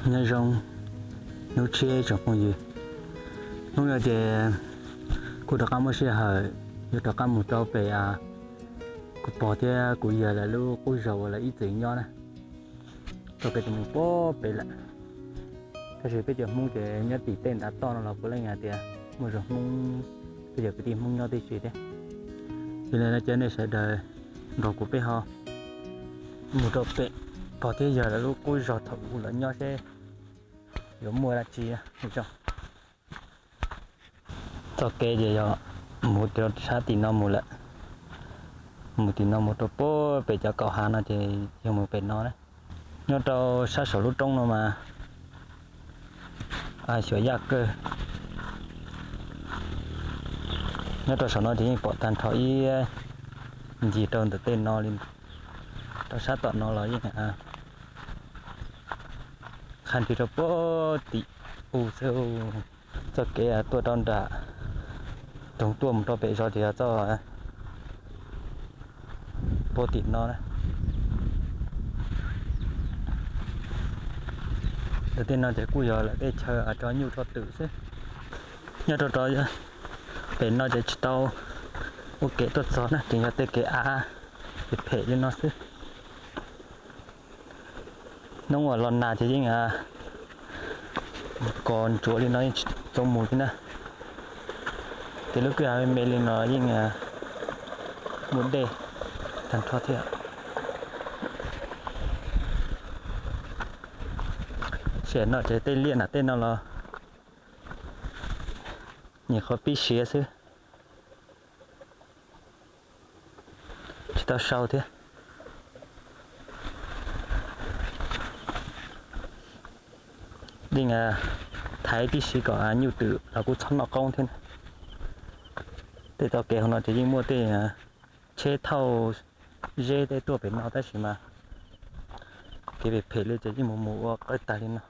Nyob zoo hnub tshiab tsoom phooj ywg. Hnub no ces kuv rov qab muaj sij hawm yuav rov qab mus rau pem kuv pog thiab kuv yawg lawv lub qub zos uas lawv ib txwm nyob na. Txoj kev tus mus puag pem lawm, tab sis peb cov Hmoob ces nyob tim tej ntav toj no los puav leej hais tias muaj zog Hmoob, peb cov kwv tij Hmoob nyob tib si thiab. Yog li no ces nej sawv daws nrog kuv peb ho mus rau pem pog thiab yawg lawv lub qub zos thaum ub lawv nyob seb yuav muaj dab tsi zoo. Txoj kev ces yog mus rau sab tim no mus lawm, mus tim no mus rau puag pem cov kaum hav no ces yog mus pem no na. Nyob rau sab saum lub roob no mas xyuas yaj kawg. Nyob rau saum no ces yeej pom tag nrho ib ncig rau ntawm tej no li, rau sab tom no los yeej qha nrhiav rau puag tim u xwb. Txoj kev tuaj rau nram roog tuaj mus rau pem zos ces yog txoj puag tim no na. Ntawm tej no ces kuj yog lawv tej chaw tso nyuj tso twm xwb. Nyob rau rau pem no ces tsis tau ua kev tuaj txog na, tseem yog tej kev av phem li no xwb. Hnub uas los nag ces yeej kos ntsuav li no yeej tsis txaus mus li na. Ces lub kwj ha me me li no yeej muaj dej tag nrho thiab. Tam no ces tej liaj nram tej no los nyuam qhuav pib siav xwb, tsis tau sau thiab. Yeej thaiv tib si kom nyuj twm los kuj txhob noj qoob thiab. Tej txoj kev hauv no ces yeej muaj tej tsheb thauj zeb tej tuaj pem no tab sis mas kev phem phem li ces yeej mus mus ua qawj tag li no.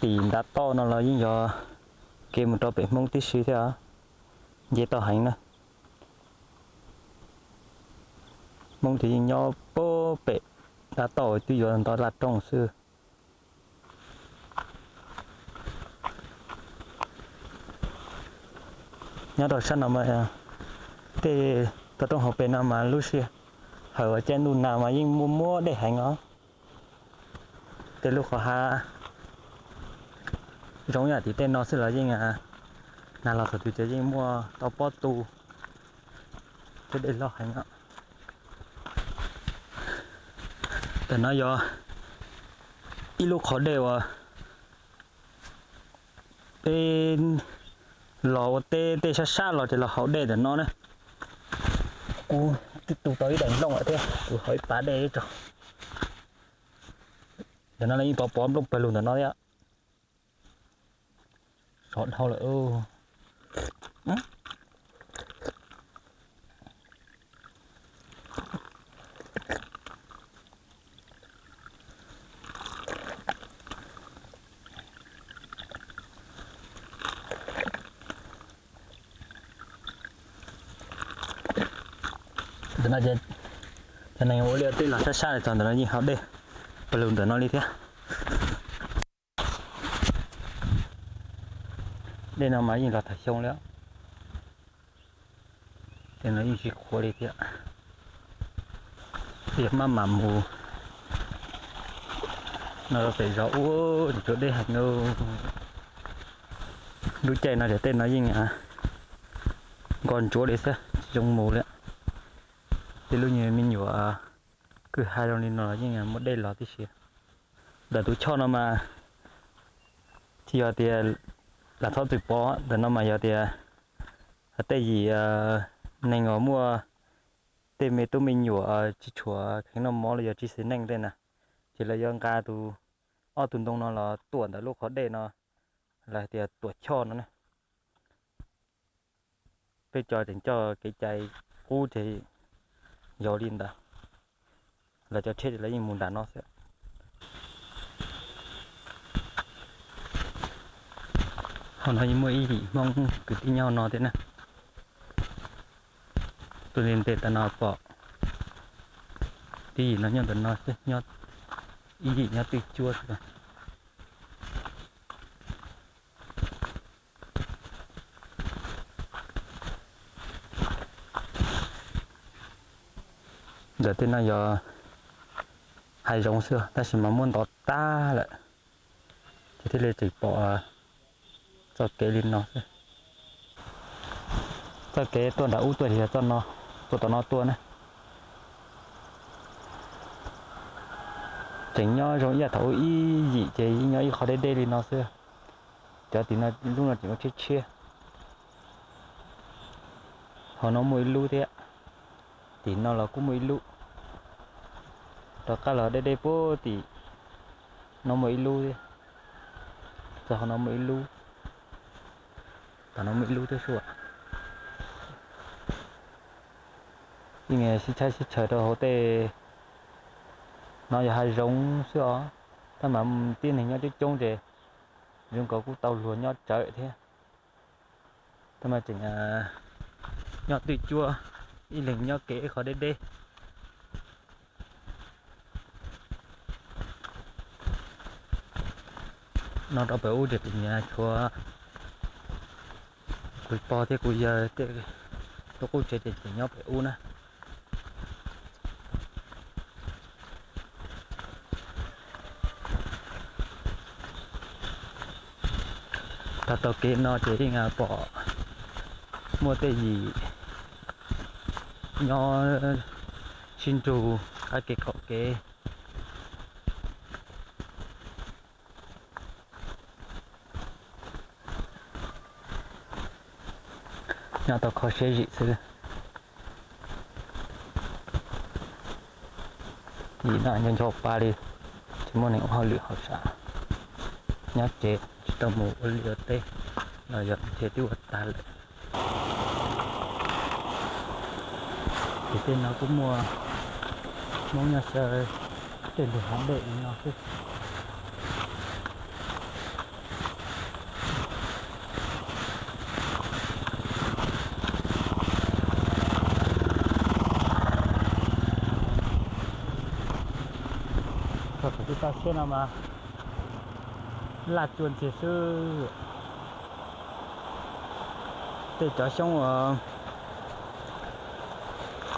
Tim ntav toj no los yeej yog kev mus rau pem Hmoob tib si thiab, nce toj heev na. Hmoob ces yeej nyob puag pem ntav toj twb yuav nto laj rooj xwb. Nyob rau sab no mas tej toj roob hauv pes no mas lub sij hawm uas caij ntuj nag mas yeej muaj muab dej heev os. Tej lub qhov hav zoo ib yam tim tej no xwb los yeej nag los thaum twg ces yeej muaj tau pob tu thiab dej loj heev os. Tam no yog ib lub qhov dej uas peb los ua teb tej sab sab los ces los haus dej ntawm no na. Kuv twb tu tau ib daim nplooj lawm thiab, kuv haus ib pas dej rau. Ntawm no yeej pov pov nplooj pawg lug ntawm no thiab. Sov dhau lawm. Ntawm no ces cov neeg ua liaj twb los sab sab li txog ntawm no yeej haus dej pawg lug ntawm no li thiab. Dej no mas yeej los tag xyoo li, ces no yeej tsis qhuav li thiab. Yog maj mam mus no pem zos ub tsuas dej heev. Lub caij no ces tej no yeej nkos ntsuav li xwb tsis zoo mus li. Tej lub nyuag me nyuam kwj ha zoo li no los yeej muaj dej los tib si. Ntawm tus choj no mas tsis yog tias lam txhob txwm pov, ntawm no mas yog tias tej yim neeg uas muaj tej me tub me nyuam tsis tshua kheev noj mov los yog tsis xis neej tej na, ces lawv yuav nqa tus, ob tug ntoo no los tuam ntawm lub qhov dej no, lawv hais tias tuam choj no ne. Peb cov tseem coj kev cai qub ces yog li ntawd, lawv cov tsheb ces lawv yeej mus nram no xwb. Hauv no yeej muaj ib yim Hmoob kwv tij nyob hauv no thiab na. Tuaj nte nte tas no pom tib yim no nyob ntawm no xwb, ib yim nyob twj cuab xwb. Ntawm tej no yog hav zoov xwb tab sis mas muab ntov tag lawm, ces thiaj li tseem pom txoj kev li no xwb. Txoj kev tuaj nram ub tuaj yog txoj no, tuaj tom no tuaj na. Tseem nyob zoo ib yam thaum ub ib yim ces yeej nyob ib qho deb deb li no xwb. Cov tim no lub no tseem ua tshiab tshiab. Hauv no muaj ib lub thiab, tim no los kuj muaj ib lub. Rov qab los deb deb puag tim no muaj ib lub thiab. Txog hauv no muaj ib lub, tom no muaj ib lub thiab sua. Yeej sib tshaib sib tshaws rau hauv tej no yog hav zoov xwb os, tab mas tib neeg nyob coob coob ces zoo nkaus kuj tau luag nyob tsawv thiab. Tab mas tseem nyob twj cuab, ib leeg nyob kev ib qho deb deb. No rau pem ub ces kuv nyiam tshuav kuv pog thiab kuv yawg tej lub qub tsev ces tseem nyob pem ub na. Tag tau kev no ces yeej pom muaj tej yim nyob sib nrug qab kev qaum kev. Nyob tau kho siab zim xwb. Yim no nco nco pa li, tsis muaj neeg ua hauj lwm hauj sam, nyob tsev tsis tau mus ua liaj ua teb los yog nrhiav twb ua tag lawm. Ces tej no kuj muaj Hmoob nyob xyaw tej ntug hav dej li no xwb. Txog thaum twg toj siab no mas laj tsuas ntxiag xwb. Tej cov xyoob uas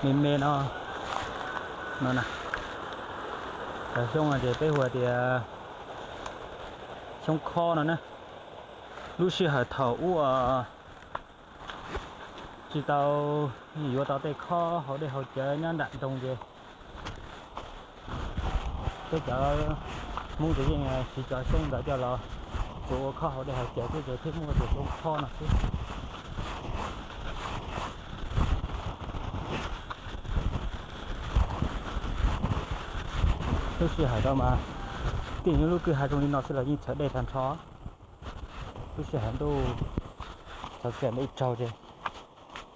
me me no, no na, cov xyoob no ces peb hu tias xyoob khob no na. Lub sij hawm thaum ub tsis tau yuav tau tej khob haus dej haus cawv nyob nram nroog ces peb cov Hmoob ces yeej siv cov xyoob ntawd coj los tsuav ua khob haus dej haus cawv xwb ces thiaj muaj tus xyoob khob no xwb. Lub sij hawm thaud mas tij nyob lub kwj ha zoo li no xwb los yeej tshav dej tag nrho. Lub sij hawm ntuj txog kiag ntuj tsaug ces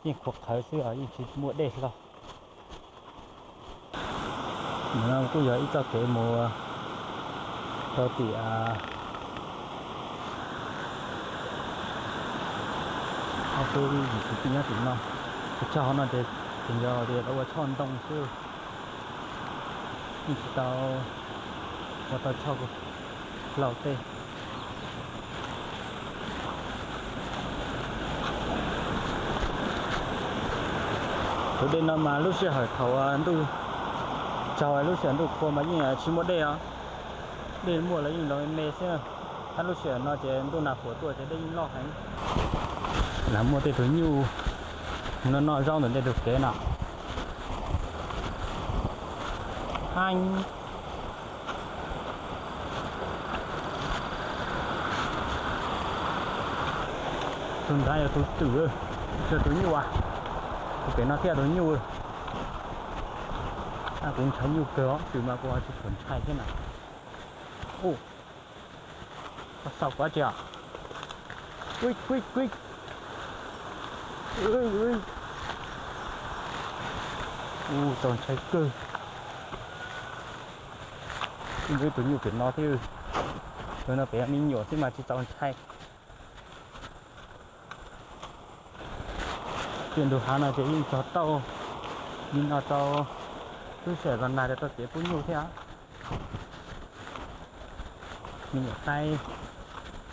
yeej qhuav qhawv xwb os, yeej tsis muaj dej hlo. Ntawm no kuj yog ib txoj kev mus rau tim ob peb yim kwv tij nyob tim no. Tshaj qhov no ces tseem yog tias lawv ua tshoj ntoo xwb, yeej tsis tau ua tau tshoj hlau tej. Tus dej no mas lub sij hawm thaum ntuj tsaug lub sij hawm ntuj qhua mas yeej tsis muaj dej os. Dej muaj los yeej los me xwb, tab lub sij hawm no ces ntuj nag qhuav tuaj ces dej yeej loj heev. Lam muaj tej tug nyuj noj noj zaub ntawm tej tug kev no. Tus nrad yog tus twm, yog tus nyuj as. Tus pem no thiaj tus nyuj. Kuv ntshai nyuj kawg os, twm mas kuv ho tsis tshua ntshai thiab na. Xaus kov tsi os. Ub, txaus ntshai kawg. Ib tus nyuj pem no thiab. Tus no pem me nyuam xwb mas tsis txaus ntshai. Tiaj ntug hav no ces yeej txog tauj li no tau, lub sij hawm los nag rau tau kev pub nyuj thiab. Me nyuam qaib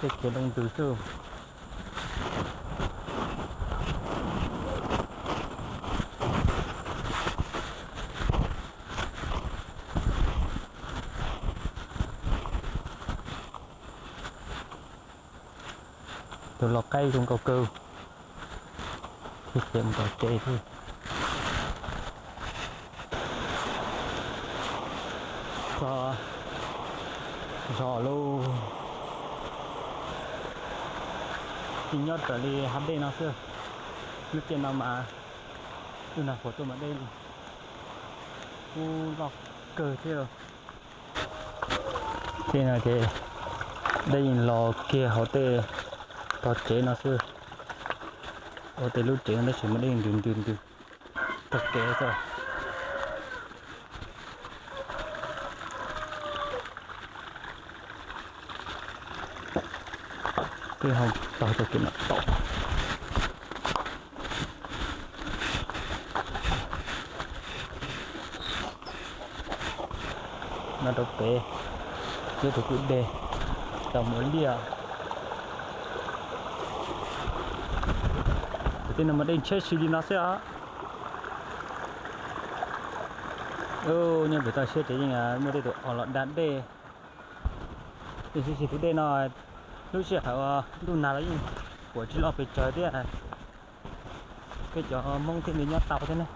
tej kev loo ntws xwb. Tus lau qaib zoo nkauj kawg. Thiab ces mus tom tsev thiab. Txog zos lawm, tsis nyob raws li hav dej no xwb. Lub caij no mas lub nag puas tuaj mas dej kuj loj kawg thiab. Tej no ces dej yeej los kiag hauv tej tog tsev no xwb. Ua tej lub tsev no tab sis mas dej ntws ntws ntws tag kev xwb. Tej ho tog txoj kev no tau. No rau pem, ib tug kwj deg tau mus liaj. Ces tej no mas dej ntshiab si li no xwb os. Nyob pem toj siab ces yeej muaj tej tus os los da dej. Tiam sis tus dej no lub sij hawm ntuj nag los yeej puam tsis loj pes tsawg thiab. Peb cov Hmoob thiaj li nyob tau thiab na.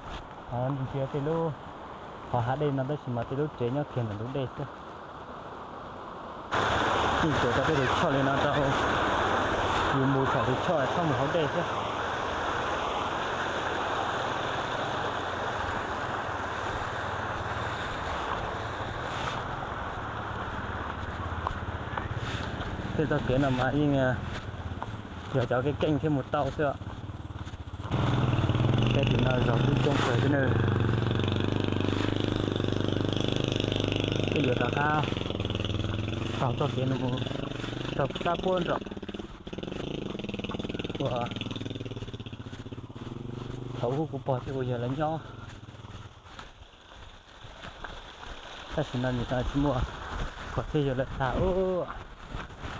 Ho ntsia tej lub qhov hav dej no tab sis mas tej lub tsev nyob kiag ntawm ntug dej xwb. Yeej tsuas tau tej tus choj li no rau yus mus saum tus choj txhob mus hauv dej thiab. Tej txoj kev no mas yeej yog cov keeb keeb thiab mus tau xwb. Tej tim no zos kuj coob kawg thiab na. Peb yuav rov qab taug txoj kev no mus rau sab puag nraum uas thaum ub kuv pog thiab kuv yawg lawv nyob. Tab sis no nim no tsis muaj pog thiab yawg lawv tag ub,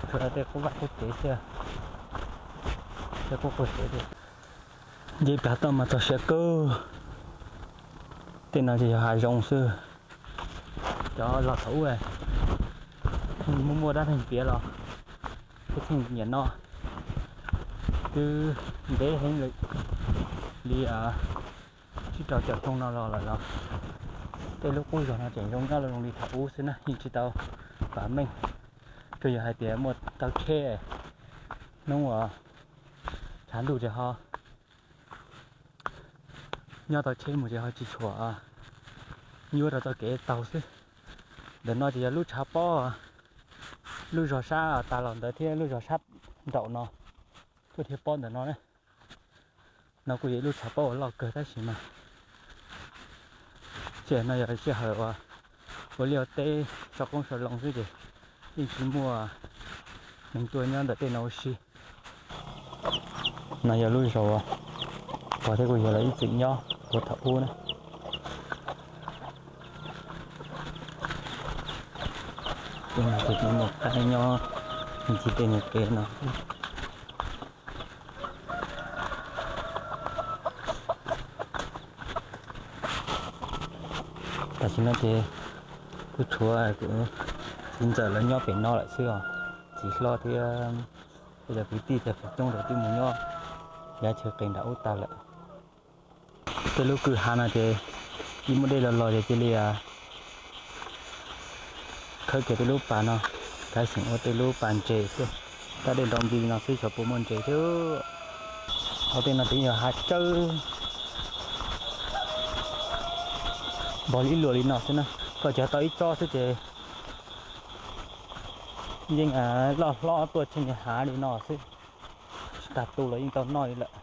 tsuas yog tej qub vaj qub tsev xwb, tej qub qub tsev thiab. Nce plag toj mas txog siab kawg. Tej no ces yog hav zoov xwb. Cov los thaum ub muaj muaj dab neeg piav los kuj txheej nyiam no, twb ntev heev li, li tsib rau caum xyoo no los lawm los tej lub qub zos no tseem zoo nyob zoo li thaum ub xwb na, yeej tsis tau vam meej. Tsuas yog hais tias muaj tau tsheb, hnub uas tshav ntuj ces ho nyob tau tsheb mus ces ho tsis tshua nyuaj rau txoj kev taug xwb. Ntawm no ces yog lub tshav pob, lub zog sab tas los ntawd thiab lub zog sab nraum no kuj thiaj pob ntawm no na. No kuj yog ib lub tshav pob uas loj kawg tab sis mas sij hawm no yog sij hawm uas ua liaj ua teb sau qoob sau loo xwb ces yeej tsis muaj neeg tuaj nyob ntawm tej no ua si. No yog lub zos uas pog thiab kuv yawg lawv ib txwm nyob puag thaum ub na. Tej no ces nws mus qab nyob ntxiv tej niag kev no. Tam sim no ces kuj tshuav kuv txiv ntxawm lawv nyob pem no lawm xwb os. Txiv hlob thiab tej cov kwv tij cov tsis coob lawv twb mus nyob yav chaw qis nram ub tag lawm. Tej lub kwj ha no ces ib muaj dej los los ces cia li khawb kiag tej lub pas no, kav xyeem ua tej lub pas ntses xwb. Tab dej nroo nti li no xwb xyov puas muaj ntses thiab. Hauv tej no ces yog hav tsawb npog li ib luam li no xwb na, koj tsis tau ib tsob xwb ces yeej loj hlob tuaj tsheej niag hav li no xwb. Tsis tas tu los yeej tau noj li lawm.